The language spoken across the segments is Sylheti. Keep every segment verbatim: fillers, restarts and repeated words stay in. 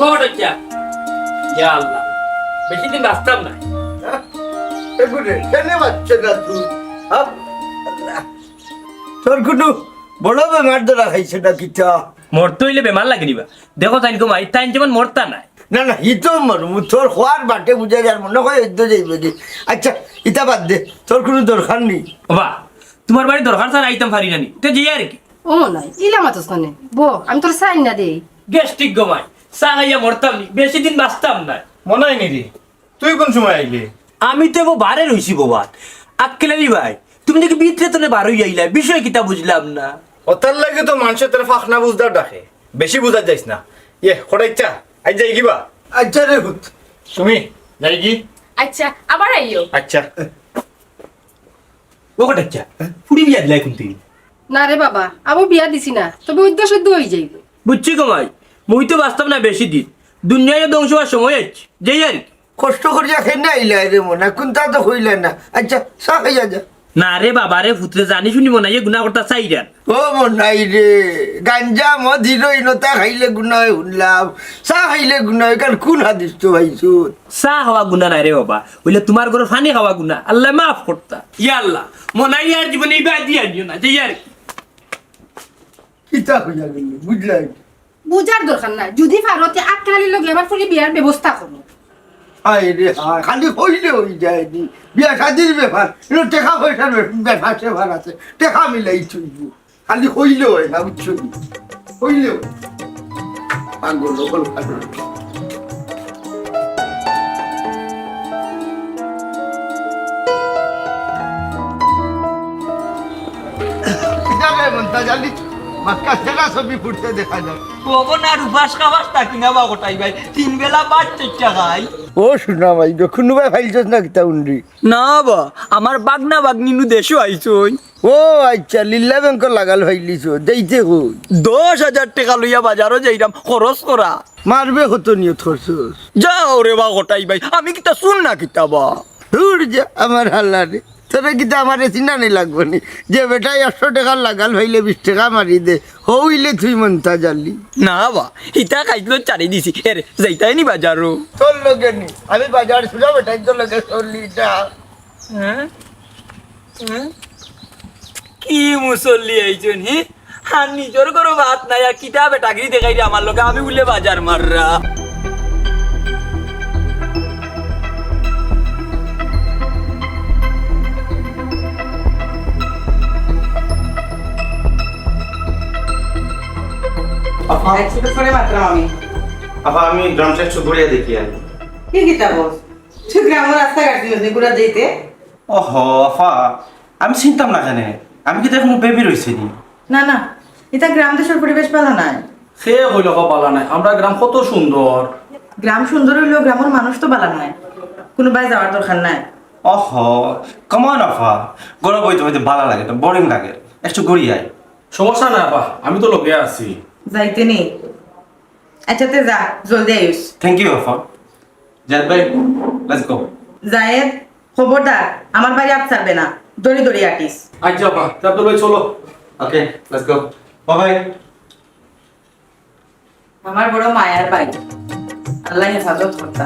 ও ডাকিয়া। ইয়া আল্লাহ, বেশি দিন বাঁচতাম না। হ্যাঁ? এগুলো কেনে বাঁচছে না তুই? হ্যাঁ? আল্লাহ। তোর কুনু বড় বেমার ধরা খাইছে না কিতা? মরতে অইলে বেমার লাগে নি বা? দেখো তাইন গো মাই, তাইন যেমন মরতা নায়। না, না, ই তো মরমু, তোর খোয়ার বাটে বুঝা যার, মনে হয় অইদ্য যাইবে কি। আচ্ছা, ইতা বাদ দে, তোর কুনু দরকার নি। ওবা, তুমার বাড়ি দরকার ছাড়া আইতাম পারি না নি, তে যাই আর কি। ও নাই, ইলা মাতস কেনে? বো, আমি তোর চাইন না দেই। গ্যাস্ট্রিক গো মাই, চা খাইয়া মরতাম নি, বেশি দিন বাঁচতাম না। মনাই নি রে, তুই কুন সময় আইলে? আমি তো এবো বারে রইছি বাবা। আক্কেল আলী ভাই, তুমি দেখি ভিতরে তনে বার অইয়া আইলা, বিষয় কিতা বুঝলাম না। অতার লাগি তো মানষে তোরে ফাখনা বুঝদার ডাকে, বেশি বুঝা যাইস না। ইয়ে, কটাই চা, আইজ যাইগি বা? আচ্ছা রে পুত। সুমি, যাইগি? আচ্ছা, আবার আইও। আচ্ছা। ও কটাই চা, ফুড়ি বিয়া দিলাই কুনদিন? না রে বাবা, আমি বিয়া দিছি না, তবে অইদ্য সইদ্য অই যাইবো। বুঝছি গো মাই, মুই তো বাঁচতাম না বেশি দিন, দুনিয়ায় ধ্বংস হওয়ার সময় আইছে, যাই আর কি। কষ্ট করিয়া কেনে আইলায় রে মনাই, কুনতা তো কইলায় না। আচ্ছা, চা খাইয়া যা। না রে বাবা রে, পুতরে জানি শুনি মনাইয়ে গুনা করতা চাইরা। ও মনাই রে, গাঞ্জা মদ হিরোইন অতা খাইলে গুনা অয় হুনলাম, চা খাইলে গুনা অয়, কারণ কুন হাদিস তো পাইছো? চা খাওয়া গুনা নায় রে বাবা, অইলে তুমার ঘরর পানি খাওয়া গুনা, আল্লায় মাফ করতা। ইয়া আল্লাহ, মনাইরে আর জীবনে ইবায় দিয়া দিও না, যাই আর কি। কিতা কইয়া গেল, বুঝলাই? বুঝার দরকার নাই, যুদি পারো তে আক্কেল আলীর লগে আমার ফুড়ি বিয়ার ব্যবস্থা করো। হায় রে হায়, খালি কইলে অই যায় নি? বিয়া শাদির ব্যাপার, ইনো টেকা পয়সার ব্যাপার, ব্যাপার স্যাপার আছে, টেকা মিলাই থইবো। খালি কইলে অয় না, বুঝছো নি? কইলে অয়। পাগল, পাগল, পাগল। কিতা রে মন্তাজ আলী, বাক্কা সেরা ছবি ফুটতে দেখা যায়। ও গো না, রুপাস কাবাস থাকি না বা কটাই ভাই, তিন বেলা ভাত চাইট্টা খাই। ও সোনা ভাই, কুনুবায় পাইলছস না কিতা উন্ডি? না বা, আমার বাগনা বাগনি নু দেশো আইছইন। ও আচ্ছা, লিল্লা ব্যাংকর লাগাল পাইলিছো, দেইতে কই? দশ হাজার টেকা লইয়া বাজারো যাইরাম, খরচ করা। মারবে কত নিয়ত করছস? যাও রে বা কটাই ভাই, আমি কিতা চুর না কিতা বা? দূর যা, আমার হাল্লা রে। তোরে কিতা আমারে চিনানি লাগবো নি? যে বেটায় একশো টেকার লাগাল পাইলে বিশ টেকা মারি দে, হউ অইলে তুই মন্তাজ আলী। না বা, ইতা খাইছলত ছাড়ি দিছি। এরে, যাইতায় নি বাজারো? তোর লগে নি, আমি বাজার ছুড়া বেটাইন্তর লগে চলি না। হ্যাঁ? হ্যাঁ? কি মুসল্লি আইছইন, হি? আর নিজর ঘরো ভাত নাই, আর কিতা বেটাগিরি দেখাইরে আমার লগে, আমি উলে বাজার মাররা। আফা। এক সেকেন্ড পরে মাত্র আমি। আফা, আমি গ্রাম শেষ ঘুরিয়া দেখি আর। কি কিতা বস? তুই গ্রামর রাস্তাঘাট দিয়ে ঘুরা যাইতে? ওহো, আফা, আমি চিনতাম না কেনে? আমি কিতা কুনু বেবি রইছি নি? না, না, ইতা গ্রাম দেশর পরিবেশ বালা নায়। কে কইলো বালা নায়? আমরার গ্রাম কত সুন্দর। গ্রাম সুন্দর অইলেও গ্রামর মানুষ তো বালা নায়। কুনুবায় যাওয়ার দরকার নাই। ওহো, come on আফা, ঘরো বইতে বইতে বালা লাগে না, boring লাগে, একটু ঘুরি আই। সমস্যা নাই আফা, আমি তো লগে আছি। যাইতে নি? আচ্ছা, তে যা, জলদি আইস। Thank you আফা। জায়েদ ভাই, let's go। জায়েদ, খবরদার, আমার বাড়ি আত ছাড়বে না, দড়ি দড়ি আটিস। আচ্ছা আফা, তে আব্দুল ভাই চলো। Okay, let's go। Bye bye। আমার বড় মায়ার ভাই, আল্লায় হেফাজত করতা।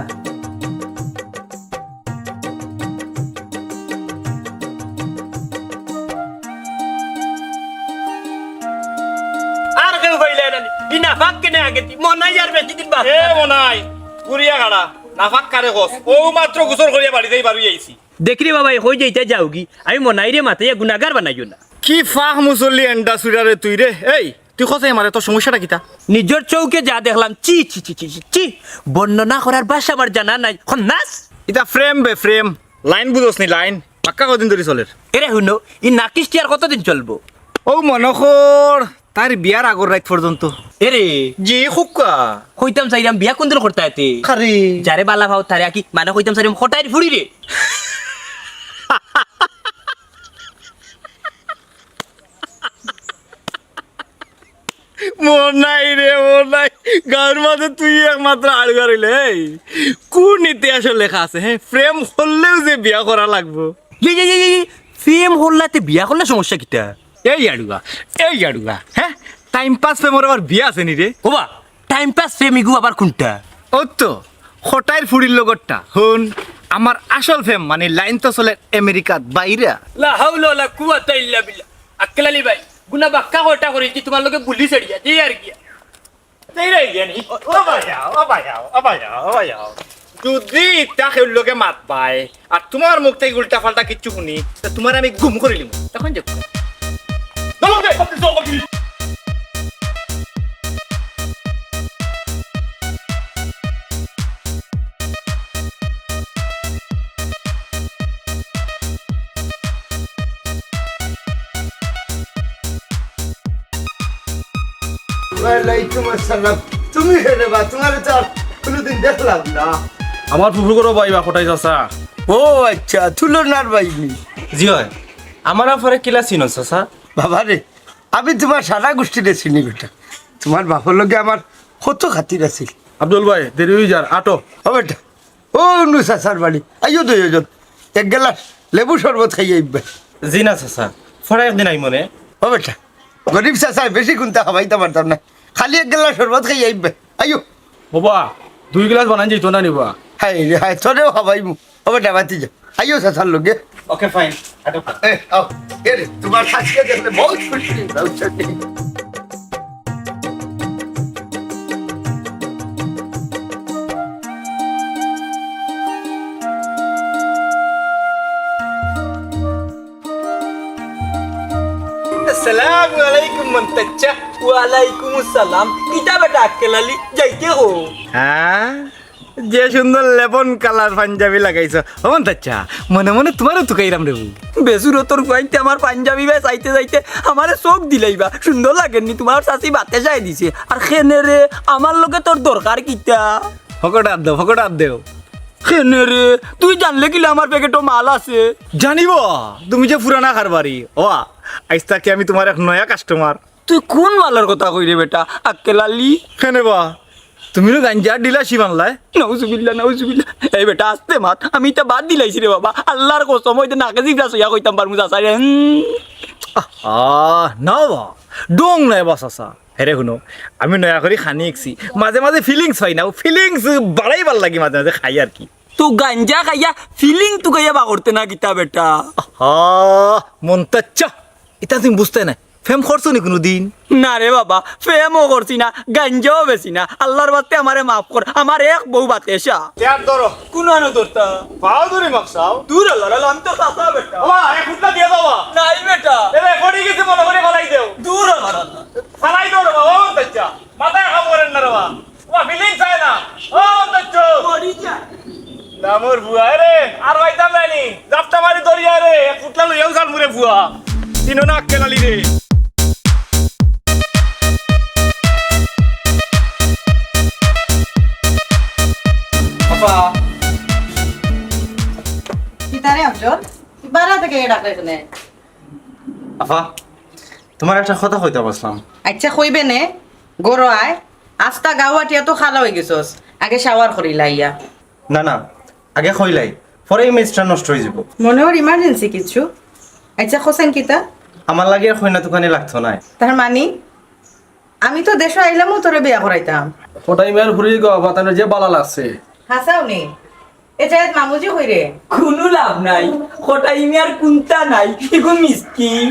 আর কেউ পাইলে না নি? ই নাফাক কেনে আগে দি? মনাই আর বেশি দিন বাঁচে এ না। মনাই, ঘুরিয়া খাড়া, নাফাক কারে কস? ও মাত্র গোসল করিয়া বাড়ি যাই বারুই আইছি। দেখরে বাবা, কই যাইতা যাওগি? আমি মনাইরে মাতাইয়া গুনাগার বানাইও না। কি ফাক মুসল্লি এন্ডা সুইরা রে তুই রে। এই, তুই কসে মারে, তোর সমস্যাটা কিতা? নিজর চউখে যা দেখলাম, ছি, ছি, ছি। বর্ণনা করার ভাষা আমার জানা নাই। খন্নাস? ইতা প্রেম বে, প্রেম। লাইন বুঝোস নি, লাইন? পাক্কা কদিন ধরি চলের? এরে হুনো, ই নাকিস্টি আর কতদিন চলবো? ও মনো কর, তার বিয়ার আগর রাইত পর্যন্ত। এরে। জি, খুক্কা। কইতাম চাইরাম বিয়া কুনদিন করতা এতে? খারে। যারে বালা পাও তারে আকি, মানে কইতাম চাইরাম কটাইর ফুড়ি রে। মনাই রে, মনাই। গাঁওর মাঝে তুই একমাত্র আড়ুয়া রইলে, এই, কোন ইতিহাসে লেখা আছে, হ্যাঁ? প্রেম করলেও যে বিয়া করা লাগবো। এই, এই, এই, এই, প্রেম করলাতে বিয়া করলে সমস্যা কিতা? এই আড়ুয়া, এই আড়ুয়া, হ্যাঁ? Time pass প্রেমর আবার বিয়া আছে নি রে? ওবা, time pass প্রেম ইগু আবার কোনটা? ও তো, কটাইর ফুড়ির লগরটা। হুন, আমার আসল প্রেম, মানে, লাইন তো চলে আমেরিকাত বাইরা। লা হাওলা ওয়ালা কুওয়াতা ইল্লা বিল্লাহ। আক্কেল আলী ভাই, গুনা বাক্কা কটা করি যে তুমার লগে বুলি ছাড়িয়া, যে আর কি। তাই রে, জানি। ও, ও ভাই আও, ও ভাই আও, ও ভাই আও, ও ভাই আও। যদি ইতা কেউর লগে মাত পায়, আর তুমার মুখ থাকি উল্টা পাল্টা কিচ্ছু হুনি, তে তুমারে আমি গুম করিলিমু। অখন যাও। ওয়ালাইকুম আসসালাম। তুমি কে রে বা? তুমারে তো আর কুনুদিন দেখলাম না। আমার ফুফু করো ভাই বা কটাই চাচা। ও আচ্ছা, তুলনার ভাই নি। জি অয়। আমার আফারে কিলা চিনো চাচা? বাবা রে, আমি তুমার সারা গুষ্টিরে চিনি বেটা। তুমার বাপর লগে আমার কত খাতির আছিল। আব্দুল ভাই, দেরি অই যার, আটো। ও বেটা, ও নু চাচার বাড়ি। আইও দুইজন। এক গেলাস লেবু শরবত খাইয়া আইবা। জি না চাচা, পরে একদিন আইমু নে। ও বেটা, গরিব চাচায় বেশি কুন্তা খাবাইতাম পারতাম না। খালি এক গেলাস শরবত খাইয়া আইবা। আইও। বাবা, দুই গিলাস বানাই যাইতো না নি বা? হায় রে হায়, তোরেও খাবাইমু। ও বেটা, বাতি যা। আইও চাচার লগে। ওকে, ফাইন। আটো। এ, আও। এ রে, তুমার শাশুড়ি দেখলে বউত খুশি অইবা, বুঝছো নি? আসসালামু আলাইকুম মন্তাচ্চা। ওয়ালাইকুম আসসালাম। কিতা বেটা আক্কেল আলী, যাইতে কো? হ্যাঁ? যে সুন্দর লেমন কালার পাঞ্জাবি লাগাইছো। ও মন্তাচ্চা, মনে মনে তুমারেও তুকাইরাম রে বু। বেসুরতর গুয়াইতে আমার পাঞ্জাবি বায় চাইতে চাইতে আমারে চউখ দিলাইবা। সুন্দর লাগের নি? তুমার চাচি বাতে চাই দিছে। আর কেনে রে, আমার লগে তোর দরকার কিতা? ফকট আত দেও, ফকট আত দেও। কেনে রে, তুই জানলে কিলা আমার প্যাকেটো মাল আছে? জানিব, তুমি যে পুরানা কারবারি। ওয়া, আইজ থাকি আমি তুমার এক নয়া কাস্টমার। তুই কুন মালর কথা কইরে বেটা, আক্কেল আলী? কেনে বা? তুমি নু গাঞ্জার ডিলারশিপ আনলায়? নাউজুবিল্লাহ, নাউজুবিল্লাহ। এই বেটা, আস্তে মাত। আমি ইতা বাদ দিলাইছি রে বাবা। আল্লার কসম, অইতে নাকে জিভা ছুইয়া কইতাম পারমু, চাচা রে। হুম। আহ, না বা, ঢং নায় বা চাচা। হেরে হুনো, আমি নয়া করি খানি ইকছি। মাঝে মাঝে ফিলিংস পাই না, অউ ফিলিংস বাড়াইবার লাগি মাঝে মাঝে খাই আর কি। তো গাঞ্জা খাইয়া ফিলিং তুকাইয়া বার করতে না কিতা বেটা? আহা, মন্তাচ্চা, ইতা তুমি বুঝতায় নায়। প্রেম করছো নি কুনুদিন? না রে বাবা, প্রেমও করছি না, গাঞ্জাও বেচি না। আল্লার বাস্তে আমারে মাফ কর, আমার এক বউ বাতেশা। ইয়ার ধরো। কুনানো ধরতা? পাও ধরি মাফ চাও। দূর আল্লার আল্লাহ, আমি তো চাচা বেটা। বাবা, এক ফুটলা দিয়া দাও বা। নাই বেটা। এরে, পড়ি গেছে মনে করি ফালাই দেও। দূর আল্লার আল্লাহ। ফালাই দেও রে বাবা, ও চাচা। মাথায় কাম করের না রে বাবা। ও ফিলিংস আয় না। ও চাচা। মরি যা। দামর ফুয়া রে, আর পাইতাম নায় নি। জাপটা মারি ধরিয়া রে, এক ফুটলা লইয়াও যার মুরে ফুয়া। চিনো না আক্কেল আলী রে। আফা। কিতা রে আফজল? বারা থাকি ডাকরে কেনে? আফা, তুমারে একটা কথা কইতাম আছলাম। আইচ্ছা, কইবে নে, ঘরো আয়। আস্তা গাউ আটিয়া তো কালা অইগেছস, আগে শাওয়ার করিলা আইয়া। না, না, আগে কইলাই, পরে ইমেজটা নষ্ট অইযিবো। মনে অর ইমার্জেন্সি কিচ্ছু। আইচ্ছা, কছাইন কিতা? আমার লাগি আর কইনা তুকানি লাগতো নায়। তার মানি? আমি তো দেশো আইলামউ তোরে বিয়া করাইতাম। কটাই মিয়ার ফুড়ি গো, বাতানো যে বালা লাগছে। হাছাউ নি? এ জায়েদ মামুজি কই রে? কুনু লাভ নাই। কটাই মিয়ার কুন্তা নাই। ইগু মিসকিন।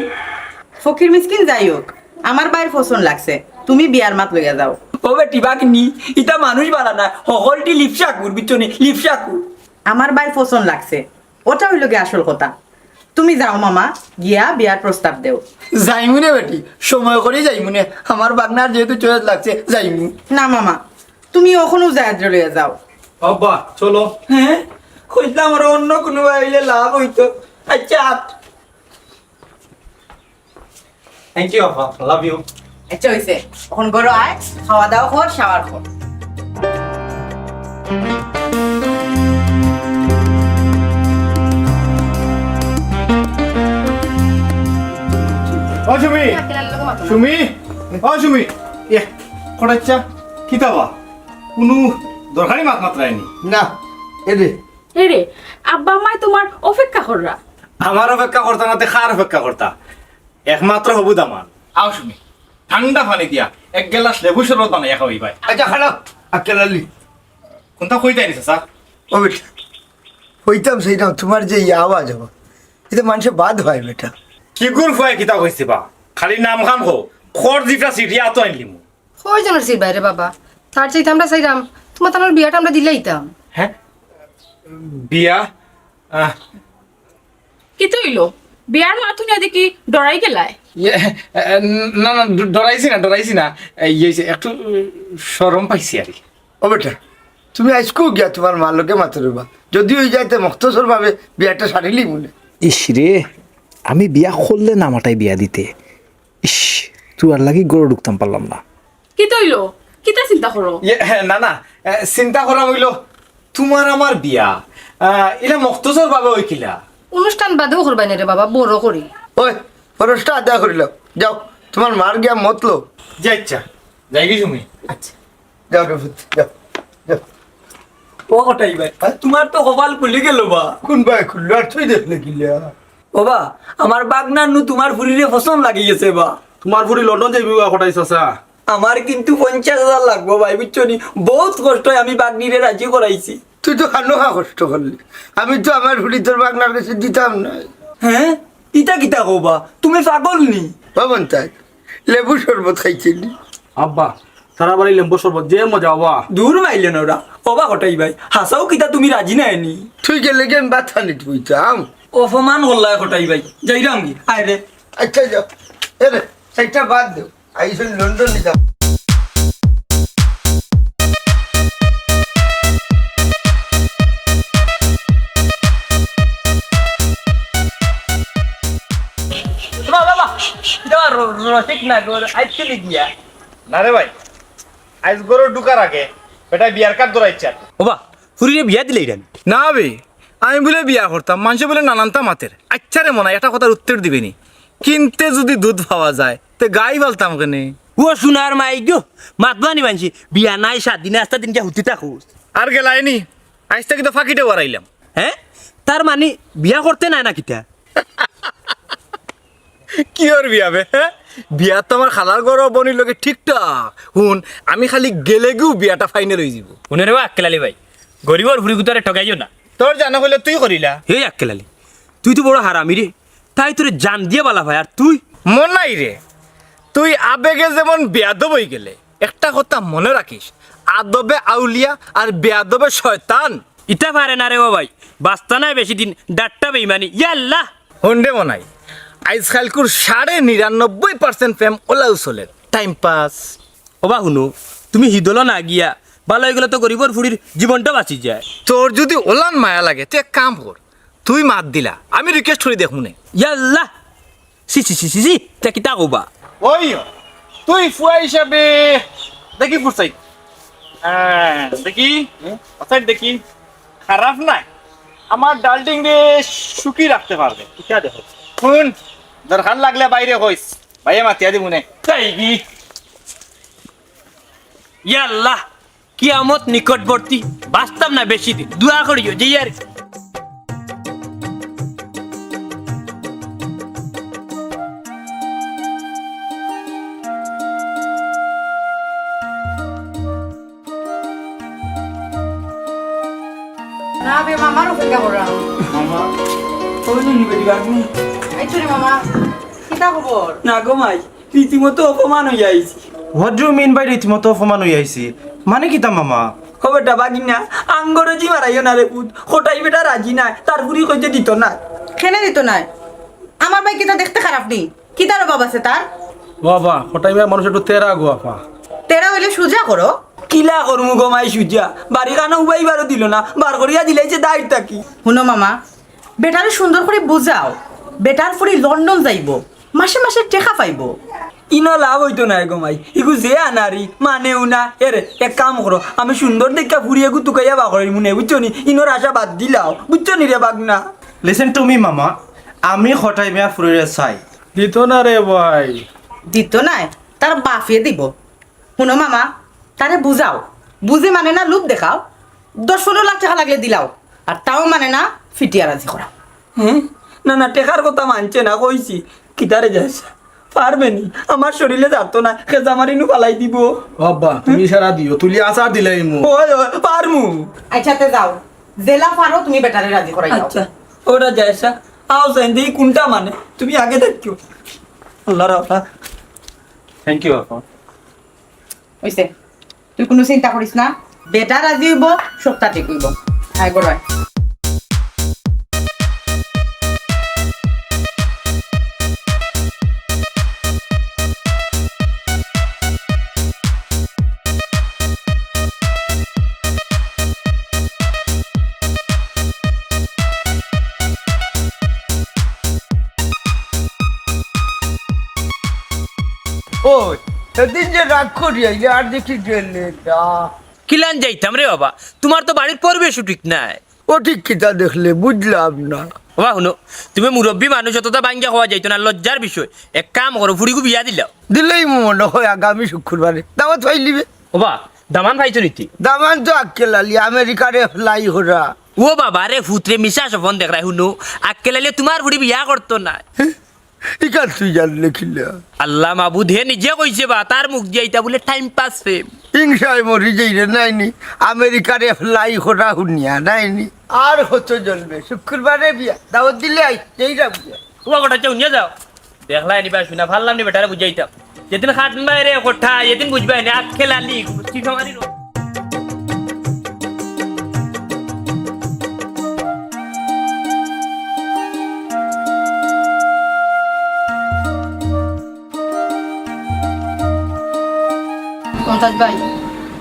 ফকির মিসকিন যাই অউক, আমার ভাইর পছন্দ লাগছে। তুমি বিয়ার মাত লইয়া যাও। ও বেটি বাগনি, ইতা মানুষ বালা না। হকলটি লিপসা কুর, বুঝছো নি? লিপসা কুর। আমার ভাইর পছন্দ লাগছে। ওটা অইলো গি আসল কথা। তুমি যাও মামা, গিয়া বিয়ার প্রস্তাব দেও। যাইমু রে বেটি, সময় করি যাইমু নে। আমার বাগনার যেহেতু চয়েস লাগছে, যাইমু। না মামা, তুমি অখনউ জায়েদরে লইয়া যাও। আব্বা, চলো। হ্যাঁ? কইতাম আরো অন্য কুনু ভাই অইলে লাভ অইতো। আইচ্ছা, আত। Thank you, আব্বা। Love you. আইচ্ছা, অইছে। অখন ঘরো আয়, খাওয়া দাওয়া কর, শাওয়ার কর। ও সুমি, সুমি, ও সুমি, ইয়ে, কটাইচ্ছা, কিতা বা? কুনু দরকারি মাত মাতরায়নি? না, এরে। এরে, আব্বা আম্মায় তুমার অপেক্ষা কররা। আমার অপেক্ষা করতা না তে কার অপেক্ষা করতা? একমাত্র হবু দামান। আও সুমি, ঠান্ডা পানি দিয়া এক গেলাস লেবু শরবত বানাইয়া খাওয়াইবায়। আইচ্ছা, খাড়া, আক্কেল আলী। কুনতা কইতায় নি চাচা? ও বেটা, কইতাম চাইরাম, তুমার যে ই আওয়াজ অবা, ইতে মানষে বাদ অয় বেটা। কিগুর ফুয়ায় কিতা কইছে বা? খালি নামখান কও, খর জিফরা ছিড়িয়া আতো আনলিমু। কয়জনর ছিড়বায় রে বাবা? তার চাইতে আমরা চাইরাম, তুমার তানর বিয়াটা আমরা দিলাইতাম। হে? বিয়া? আহ, কিতা অইলো? বিয়ার মাত হুনিয়া দেখি ডরাই গেলায়। ইয়ে, এ, না, না, ড-, ডরাইছি না, ডরাইছি না। এ, ইয়ে অইছে, একটু শরম পাইছি আর কি। ও বেটা, তুমি আইজকু গিয়া তুমার মার লগে মাতো রে বা। যুদি অই যায় তে মখতসর ভাবে বিয়াটা সারিলিমুনে। ইস রে, আমি বিয়া করলে না মাটাই বিয়া দিতে। ইস, তুই আর লাগি গরু ঢুকতাম পারলাম না। কিতা অইলো? কিতা চিন্তা করো? ইয়ে, হে, না, না, এ, চিন্তা করা অইলো, তুমার আমার বিয়া, আ, ইলা মখতসর ভাবে অয় কিলা? অনুষ্ঠান বাদেউ করবায় নে রে বাবা, বড় করি। ওই, খরচটা আদায় করিলাও। যাও, তুমার মার গিয়া মত লও। জি আচ্ছা, যাইগি তুমি? আচ্ছা। যাও রে পুত, যাও, যাও। ও কটাই ভাই, তুমার তো কপাল খুলি গেলো বা। কুন বায় খুললো? আর তুই দেখলে কিলা? ও বা, আমার বাগনার নু তুমার ফুরিরে পছন্দ লাগি গেছে বা। তুমার ফুরি লন্ডন যাইবো বা কটাই চাচা। আমার কিন্তু পঞ্চাশ হাজার লাগবো ভাই, বুঝছো নি? বউত কষ্টয় আমি বাগনিরে রাজি করাইছি। তুই তো খানোখা কষ্ট করলি, আমি তো আমার ফুরি তোর বাগনার গেছে দিতাম নায়। হে? ইতা কিতা কও বা? তুমি পাগল নি? ও বন্তাই, লেবু শরবত খাইছিলি? আব্বা, তারা বাড়ি লেবু শরবত যে মজা বা। দূর মাইলে না ওরা। ও বা কটাই ভাই, হাছাউ কিতা তুমি রাজি নায় নি? তুই গেলে গেম ভাত খানি তুই যাম। অপমান করলায় কটাই ভাই, যাইরাম গি, আয় রে। আচ্ছা যাও, এ রে, সেইটা বাদ দেও। আইসুন লন্ডনে যাও। বাবা, বাবা, ইটা র-, রসিক না গো, আইসুন গিয়া। না রে ভাই, আইজ গরু ঢুকার আগে বেটা বিয়ার কার্ড ধরাইছে আর। ও বা, ফুরিরে বিয়া দিলে ইরানি? না বে, আমি বুলে বিয়া করতাম, মানষে বুলে নানানতা মাতের। আচ্ছা রে মনাই, একটা কথার উত্তর দিবে নি? কিনতে যুদি দুধ পাওয়া যায়, তে গাই ফালতাম কেনে? ও সোনার মাই গো, মাতবানি মানষে, বিয়া নাই, সাত দিনে আস্তা দিন গিয়া হুতি থাকো। আর গেলায় নি, আইজ থাকি তো ফাঁকিটা ওয়ারাইলাম। হে? তার মানি বিয়া করতে নায় না কিতা? কিওর বিয়া বে, হে? বিয়া তো আমার খালার ঘরো বনির লগে ঠিকঠাক। হুন, আমি খালি গেলেগিউ বিয়াটা ফাইনাল অইযিবো। হুনো রে বা আক্কেল আলী ভাই, গরিবর ফুরিগুতারে ঠগাইও না। তোর জানা কইলে তুই করিলা। হে আক্কেল আলী, তুই তো বড় হারামি রে। তাই তোরে জান দিয়া বালা পায়, আর তুই? মনাই রে, তুই আবেগে যেমন বেয়াদব অইগেলে, একটা কথা মনো রাখিস, আদবে আউলিয়া আর বেয়াদবে শয়তান। ইতা পারে না রে ও ভাই, বাঁচতা নায় বেশি দিন, ডাট্টা বেইমানি, ইয়া আল্লাহ। হুন রে মনাই, আইজকাইলকুর সাড়ে নিরানব্বই পার্সেন্ট প্রেম ওলাউ চলের, টাইম পাস। ও বা হুনো, তুমি হিদলো না গিয়া, বালা অইগেলে তো গরিবর ফুরির জীবনটা বাঁচি যায়। তোর যুদি ওলান মায়া লাগে, তে এক কাম কর, তুই মাত দিলা, আমি রিকোয়েস্ট করি দেখমুনে। ইয়া আল্লাহ, ছি, ছি, ছি, ছি, ছি, তে কিতা কও বা? ওই, তুই ফুয়া হিসাবে দেখি ফুরসাইত। হ্যাঁ, দেখি, হুম? আচ্ছা, দেখি, খারাপ নায়। আমার ডার্লিং রে সুখী রাখতে পারবে। ইটা দেখো। হুন, দরকার লাগলে বাইরে কইস। ভাইয়ে মাতিয়া দিমুনে। তাই কি? ইয়া আল্লাহ, কিয়ামত নিকটবর্তী, বাঁচতাম না বেশি দিন, দোয়া করিও, যাই আর কি। না বে, মামার অপেক্ষা করা। মামা, কই নি বেটি বাগনি? এই তো রে মামা, কিতা খবর? না গো মাই, রীতিমতো অপমান অইয়া আইছি। What do you mean by রীতিমতো অপমান অইয়া আইছি? মানে কিতা মামা? ও বেটা বাগিনা, আঙ্গরজি মারাইও না রে পুত। কটাই বেটা রাজি নায়, তার ফুরি কইতে দিতো নায়। কেনে দিতো নায়? আমার ভাই কিতা দেখতে খারাপ নি? কিতার অভাব আছে তার? বাবা, কটাই ভাই মানুষ একটু তেরা গো আপা। তেরা অইলে সুজা করো। কিলা করমু গো মাই সুজা? বাড়ি কানো উবাইবারও দিল না, বার করিয়া দিলাইছে দাইর থাকি। হুনো মামা, বেটারে সুন্দর করি বুঝাও, বেটার ফুরি লন্ডন যাইবো, মাসে মাসে টেকা পাইবো। ইনো লাভ অইতো নায় গো মাই, ইগু যে আনারি মানেউ না। এরে এক কাম করো, আমি সুন্দর দেখিয়া ফুরি এগু তুকাইয়া বার করিমুনে, বুঝছো নি? ইনোর আশা বাদ দিলাও, বুঝছো নি রে বাগনা? Listen to me মামা, আমি কটাই মিয়া ফুরিরে চাই। দিত না রে ভাই। দিত নায়, তার বাফে দিবো। হুনো মামা, তারে বুঝাও, বুঝে মানে না, লোভ দেখাও, দশ পনেরো লাখ টেকা লাগলে দিলাও, আর তাও মানে না, ফিটিয়া রাজি করাও। হে? না না, টেকার কথা মানছে না, কইছি। কিতারে যাইছে? পারবে নি? আমার শরীরে যাতো না, খেজা মারি নু ফালাই দিব। ও আব্বা, তুমি ইশারা দিও, তুলি আছাড় দিলাইমু। ওই, ওই, পারমু। আচ্ছা, তে যাও, যেলা পারো তুমি বেটারে রাজি করাই যাও। আচ্ছা, ওরা যায় সা, আও সাইন দেই কোনটা মানে, তুমি আগে দেখো। আল্লাহ রাখা। থ্যাংক ইউ, আপা। অইছে, তুই কুনু চিন্তা করিস না, বেটা রাজি অইবো, সবতা ঠিক অইবো। আয়, ঘরো আয়। ওই, সেদিন যে রাগ করি আইলে আর দেখি গেলে না। কিলান যাইতাম রে বাবা, তুমার তো বাড়ির পরিবেশও ঠিক নাই। ও ঠিক কিতা দেখলে বুঝলাম না। বাবা হুনো, তুমি মুরব্বি মানুষ, অততা ভাঙ্গিয়া কওয়া যাইতো না, লজ্জার বিষয়। এক কাম করো, ফুড়িগু বিয়া দিলাও। দিলেই মনে হয় আগামী শুক্রবারে দাওয়াত পাইলিবে। ওবা, দামান পাইছো নি তে? দামান তো আক্কেল আলী, আমেরিকারে fly করা। ও বাবা রে, ফুতরে মিছা স্বপন দেখরায় হুনো, আক্কেল আলীয়ে তুমার ফুড়ি বিয়া করতো না। ইখান তুই জানলে কিলা? আল্লাহ মাবুদ, হে নিজে কইছে বা, তার মুখ দিয়া ইতা বুলে time pass প্রেম। হিংসায় মরি যাই রে, নাইনি? আমেরিকারে fly করা হুনিয়া, নাইনি? আর কত জন্মে শুক্রবারে বিয়া, দাওয়াত দিলে আই, যেই রাখবি। ওবা, গোটা চাও নিয়া যাও। দেখলায় নি বা শুনা, পারলাম নি বেটারে বুঝাইতাম। যেদিন খাটবায় রে কথা, এদিন বুঝবায় নি, আক্কেল আলী, গুষ্টি খামারি রো- মন্তাজ ভাই,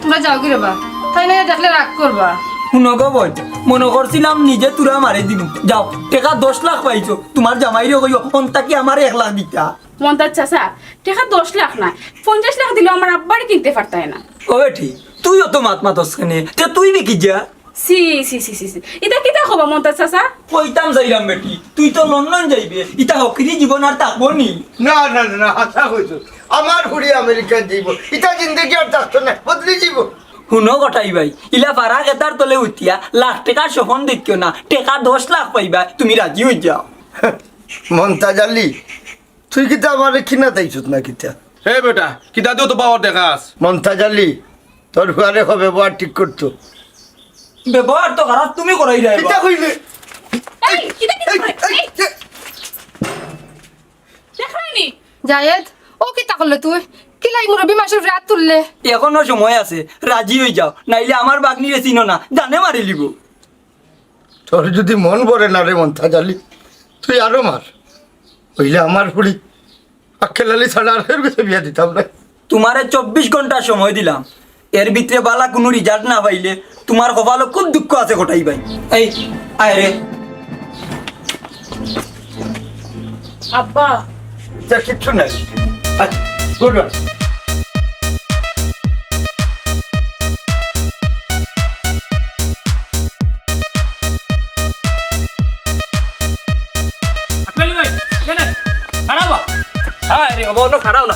তুমরা যাওগি রে বা, তাইন আইয়া দেখলে রাগ করবা। হুনো গো বইন, মনো করছিলাম নিজে তুরা মারি দিমু। যাও, টেকা দশ লাখ পাইছো, তুমার জামাইরে কইও, অন্তা কি আমারে এক লাখ দিতা। মন্তাজ চাচা, টেকা দশ লাখ না, পঞ্চাশ লাখ দিলেও আমার আব্বারে কিনতে পারতায় না। ও বেটি, তুই অত মাত মাতস কেনে? তে তুই বিকি যা। ছি, ছি, ছি, ছি, ছি। ইতা কিতা কবা মন্তাজ চাচা? কইতাম যাইরাম বেটি, তুই তো লন্ডন যাইবে, ইতা হকিরি জীবন আর থাকবো নি? না, না, না, না, হাছা কইছো। আমার ফুড়ি আমেরিকাত যাইবো, ইতা জিন্দেগি আর থাকতো না, বদলি যাইবো। হুনো কটাই ভাই, ইলা ফারা খেতার তলে উঠিয়া লাখ টেকার স্বপন দেখিও না, টেকা দশ লাখ পাইবা, তুমি রাজি অই যাও। মন্তাজ আলী, তুই কিতা আমারে কিনা তাইছত না কিতা? হে বেটা, কিতা দিও তো পাওয়ার দেখাস? মন্তাজ আলী, তোর ফুয়ারে কও ব্যবহার ঠিক করতো। ব্যবহার তো খারাপ তুমি করাই রে। কিতা কইলে? এই, কিতা, কিতা এই, করে? এই, এই। এ- দেখরায়নি? জায়েদ, ও কিতা করলে তুই? কিলাই মুরব্বি মানষর উপরে আত তুললে? এখনো সময় আছে, রাজি অই যাও, নাইলে আমার বাগনিরে চিনো না, জানে মারিলিবো। তোর যুদি মন ভরে না রে মন্তাজ আলী, তুই আরো মার। অইলে আমার ফুড়ি আক্কেল আলী ছাড়া আর কেউর গেছে বিয়া দিতাম না। তুমারে চব্বিশ ঘন্টা সময় দিলাম, এর ভিতরে বালা কুনু result না পাইলে তুমার কপালো খুব দুঃখ আছে কটাই ভাই। এই, আয় রে। আব্বা। ইতা কিচ্ছু নাই। আচ্ছা, good one। আক্কেল আলী ভাই, কেনে? খাড়াও বা। হায় রে, বাবা, অনো খাড়াও না।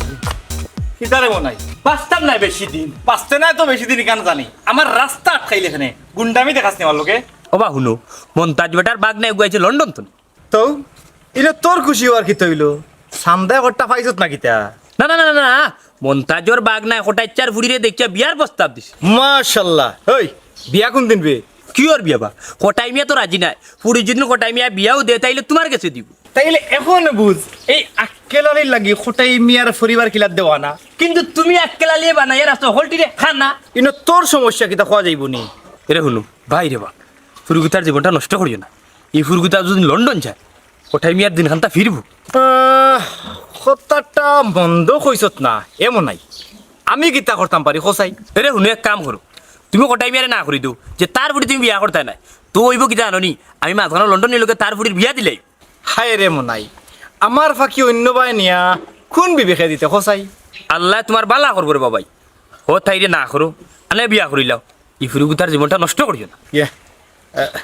কিতারে মনাই? বাঁচতাম নায় বেশি দিন। বাঁচতে নায় তো বেশি দিন, ইখান জানি। আমার রাস্তা আটকাইলে কেনে। গুন্ডামি দেখাস নি আমার লগে? ওবা হুনো, মন্তাজ বেটার বাগনায় এগু আইছে লন্ডন থনে। তো, ইনো তোর খুশি অওয়ার কিতা অইলো? চান্দা একটা পাইছত না কিতা? না, না, না, না, না। মন্তাজর বাগনায় কটাইচ্চার ফুড়িরে দেখিয়া বিয়ার প্রস্তাব দিছে। মাশাআল্লাহ। ওই, বিয়া কুনদিন বে? কিওর বিয়া বা? কটাই মিয়া তো রাজি নায়। ফুড়ি যুদি কটাই মিয়া বিয়াও দে, তাইলে তুমার গেছে দিবো। তাইলে এখন বুঝ, এই আক্কেল আলীর লাগি কটাই মিয়ার পরিবার কিলা দেওয়ানা। কিন্তু তুমি আক্কেল আলীয়ে বানাইয়া রাখছো হকলটিরে খানা। ইনো তোর সমস্যা কিতা কওয়া যাইবো নি? এরে হুনো, ভাই রে বা, ফুড়িগুতার জীবনটা নষ্ট করিও না। ই ফুড়িগুতা যুদি লন্ডন যায়, কটাই মিয়ার দিনখানতা ফিরবো। আহ, কথাটা মন্দ কইছত না, এমন নাই। আমি কিতা করতাম পারি, কছাই? এরে হুনো, এক কাম করো, তুমি কটাই মিয়ারে না করি দেও, যে তার ফুড়ি তুমি বিয়া করতায় নায়, তো অইবো কিতা জানো নি? আমি মাঝখানো লন্ডনির লগে তার ফুড়ির বিয়া দিলাই। হায় রে মনাই, আমার ফাকি অইন্য বায় নিয়া কুন বিবেকে দিতে, কছাই? আল্লায় তুমার বালা করবো রে বাবাই। ও তাইরে না করো, আনে বিয়া করিলাও। ই ফুড়িগুতার জীবনটা নষ্ট করিও না। ইয়ে, আহ,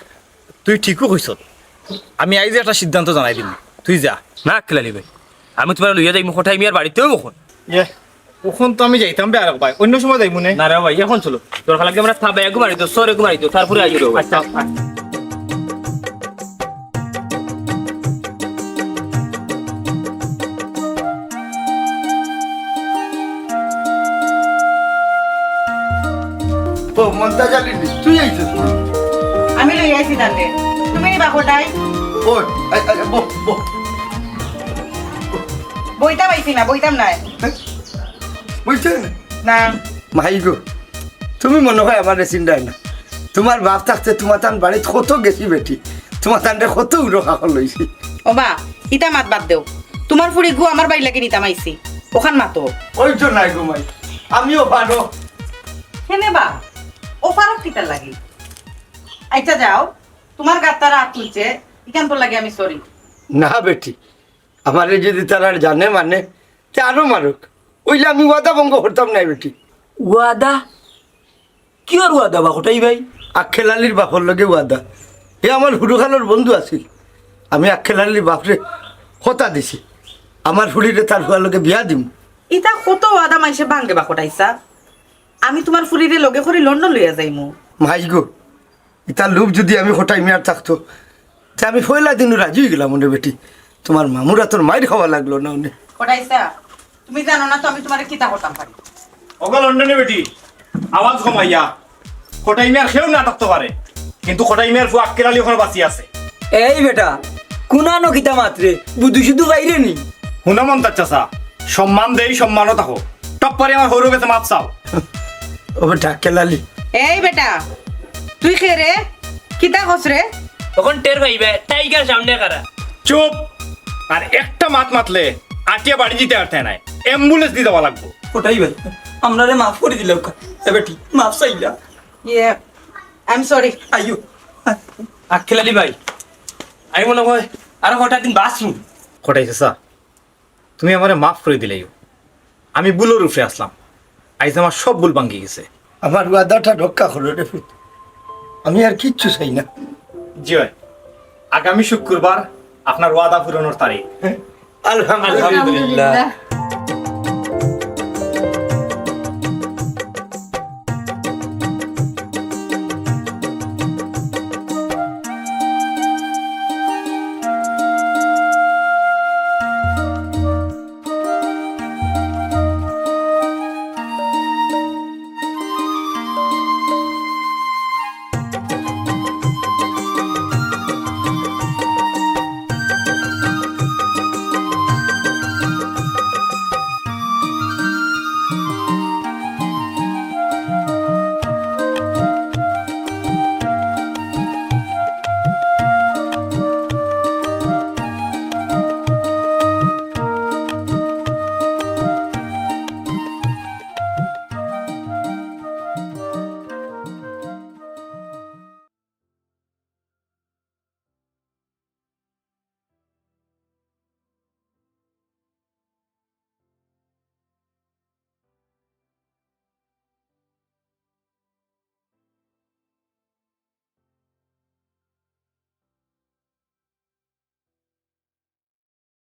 তুই ঠিকউ কইছত। আমি আইজ একটা সিদ্ধান্ত জানাই দিমু। তুই যা। না, আক্কেল আলী ভাই, আমি তুমারে লইয়া যাইমু কটাই মিয়ার বাড়িত অখন। ইয়ে, অখন তো আমি যাইতাম বে আরক ভাই, অইন্য সময় যাইমু নে। না রে ভাই, অখন চলো। দরকার লাগলে আমরা থাবা এগু মারি দিও, সর এগু মারি দিও, তারপরে আইও রে ভাই। আচ্ছা, আচ্ছা। ও মন্তাজ আলী নি, তুই আইছস নি? আমি লই আইছি তানরে। তুমি নি বা কটাই? ওই, আই, আই, বহ, বহ। বইতাম আইছি না, বইতাম নায়। বইতে না? না। মাই গো, তুমি মনে হয় আমারে চিনরায় না। তুমার বাপ থাকতে তুমাতান বাড়িত কত গেছি বেটি, তুমাতানরে কত উড়ো খাকর লইছি। ও মা, ইতা মাত বাদ দেও। তুমার ফুড়িগু আমার বাড়ি লাগি নিতাম আইছি, অখান মাতো। ওই তো নাই গো মাই, আমিও পারো। কেনে বা? ও ফারুক কিতার লাগি? আচ্ছা যাও, তুমার গাত তারা আত তুলছে, ইখান তোর লাগি আমি sorry। না বেটি, আমারে যদি তারা জানে মানে, তে আরো মারুক। অইলে আমি ওয়াদা ভঙ্গ করতাম নায় বেটি। ওয়াদা? কিওর ওয়াদা বা কটাই ভাই? আক্কেল আলীর বাপর লগে ওয়াদা। হে আমার হুরুকালর বন্ধু আছিল। আমি আক্কেল আলীর বাপরে কথা দিছি, আমার ফুড়িরে তার ফুয়ার লগে বিয়া দিমু। ইতা কত ওয়াদা মানষে ভাঙ্গে বা কটাই চাচা। আমি তুমার ফুড়িরে লগে করি লন্ডন লইয়া যাইমু। মাই গো, ইতা লোভ যদি আমি কটাই মিয়ার থাকতো, তে আমি পয়লা দিনউ রাজি অইগেলাম অনে বেটি। তুমার মামুর আতর মাইর খাওয়া লাগলো না অনে। কটাই চাচা, তুমি জানো না তো আমি তুমারে কিতা করতাম পারি। ওগো লন্ডনি বেটি, আওয়াজ কমাইয়া। কটাই মিয়ার কেউ না থাকতো পারে, কিন্তু কটাই মিয়ার ফুয়া আক্কেল আলী অখনো বাঁচি আছে। এই বেটা, কুনানো কিতা মাতরে, বুদ্ধি শুদ্ধি বাইরে নি। হুনো মন্তাজ চাচা, সম্মান দেই, সম্মানও থাকো। টপ করি আমার হউরর গেছে মাফ চাও। ও বেটা, আক্কেল আলী। এই বেটা, তুই কে রে? কিতা কস রে? অখন টের পাইবে, টাইগার সামনে খাড়া। চুপ! আর একটা মাত মাতলে আটিয়া বাড়ি দিতে পারতে নাই, অ্যাম্বুলেন্স দি যাওয়া লাগবো। কটাই ভাই, আমরারে মাফ করি দিলাউক্কা। এ বেটি, মাফ চাইলা। ইয়ে, I'm sorry। আইও। আক্কেল আলী ভাই, আমি মনে হয় আরো কটা দিন বাঁচমু। কটাই চাচা, তুমি আমারে মাফ করি দিলাইও। আমি ভুলর উপরে আছলাম, আইজ আমার সব ভুল ভাঙ্গি গেছে। আমার ওয়াদাটা রক্ষা করো রে পুত, আমি আর কিচ্ছু চাই না। জি অয়, আগামী শুক্রবার আপনার ওয়াদা পূরণর তারিখ। আলহামদুলিল্লাহ। আলহামদুলিল্লাহ।